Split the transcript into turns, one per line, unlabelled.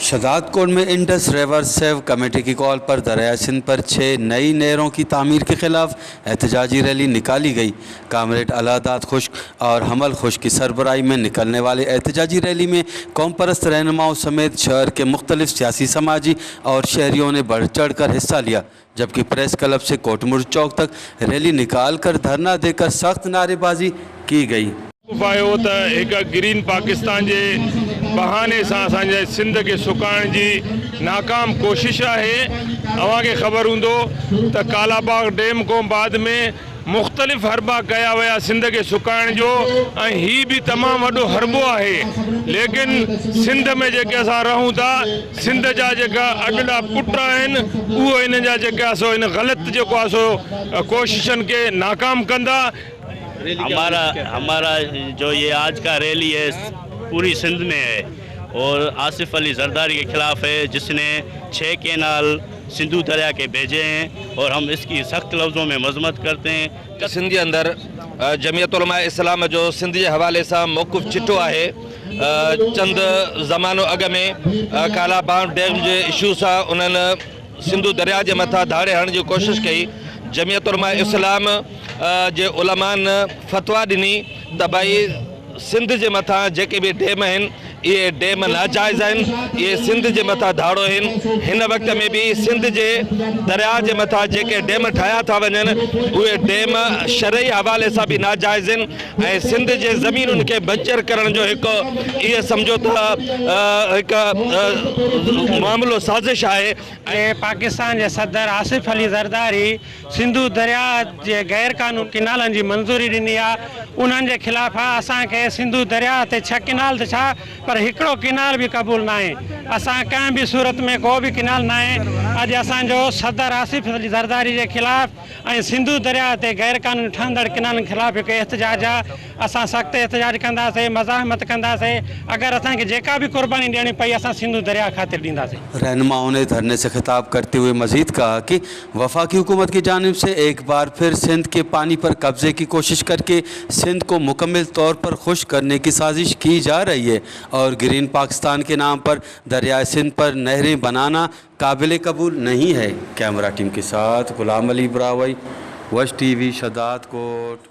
शदादकोट में Indus river सेव committee की call पर दरिया सिंध पर 6 नई नहरों की तामीर के खिलाफ एहतजाजी रैली निकाली गई। कामरेड अलादाद खुश्क और हमल खुश्क की सरबराही में निकलने वाले एहतजाजी रैली में कौम परस्त रहनुमाओं समेत शहर के मुख्तलिफ सियासी, समाजी और शहरियों ने बढ़ चढ़ कर हिस्सा लिया, जबकि प्रेस क्लब से कोटमुर्ज चौक तक रैली निकाल कर धरना देकर सख्त नारेबाजी की गई।
आयो त हिकु ग्रीन पाकिस्तान जे बहाने सां असांजे सिंध खे सुकाइण जी नाकाम कोशिश आहे। अव्हांखे ख़बर हूंदो त कालाबाग डैम खां बाद में मुख़्तलिफ़ हरबा कया विया सिंध खे सुकाइण जो, ऐं हीउ बि तमामु वॾो हरबो आहे। लेकिन सिंध में जेके असां रहूं था, सिंध जा जेका अॾड़ा पुट आहिनि, उहो हिन जा जेका सो हिन ग़लति जेको आहे सो कोशिशनि खे नाकाम कंदा।
हमारा जो ये आज का रैली है, पूरी सिंध में है और आसिफ अली जरदारी के ख़िलाफ़ है, जिसने 6 केनाल सिंधु दरिया के भेजे हैं और हम इसकी सख्त लफ्ज़ों में मजम्मत करते हैं।
सिंध जे अंदरि जमियत उलमा इस्लाम जो सिंध जे हवाले सां मौक़िफ़ चिटो आहे। चंद ज़मानो अॻु में कालाबाग डैम जे इशू सां उन्हनि सिंधु दरिया जे मथां धाड़े हणण जी कोशिशि कई। जमियत उलमा इस्लाम जे उलमान फतवा ॾिनी त भई सिंध जे मथां जेके बि डैम आहिनि, इहे डैम नाजाइज़ आहिनि, इहे सिंध जे मथां धाड़ो आहिनि। हिन वक़्त में बि सिंध जे दरिया जे मथां जेके डैम ठाहिया था वञनि, उहे डैम शरई हवाले सां बि नाजाइज़ आहिनि ऐं सिंध जे ज़मीनुनि खे बंजर करण जो हिकु इहो सम्झो त हिकु मामिलो साज़िश आहे।
ऐं पाकिस्तान जे सदर आसिफ अली ज़रदारी सिंधु दरिया जे गैर कानून किनालनि जी मंज़ूरी ॾिनी आहे, उन्हनि जे ख़िलाफ़ आहे। असांखे सिंधु दरिया ते 6 किनाल त छा, पर हिकिड़ो किनाल बि क़बूल न आहे। असां कंहिं बि सूरत में को बि किनाल न आहे। अॼु असांजो सदर आसिफ अली ज़रदारी जे ख़िलाफ़ ऐं सिंधु दरिया ते गैर कानूनी ठहंदड़ किनालनि ख़िलाफ़ हिकु एहतजाज आहे। असां सख़्तु एहतजाज कंदासीं, मज़ाहमत कंदासीं। अगरि असांखे जेका बि कुर्बानी ॾियणी पई, असां सिंधु दरिया ख़ातिर ॾींदासीं।
रहनुमाओं ने धरने से खिताब करते हुए मजीद कहा कि वफाकी हुकूमत की जानिब से एक बार फिर सिंध के पानी पर कब्ज़े की कोशिश करके सिंध को मुकम्मल तौर पर खुश्क करने की साजिश की जा रही है और ग्रीन पाकिस्तान के नाम पर दरियाए सिंध पर नहरें बनाना काबिल कबूल नहीं है। कैमरा टीम के साथ गुलाम अली ब्रावई, वश टीवी, शदाद कोट।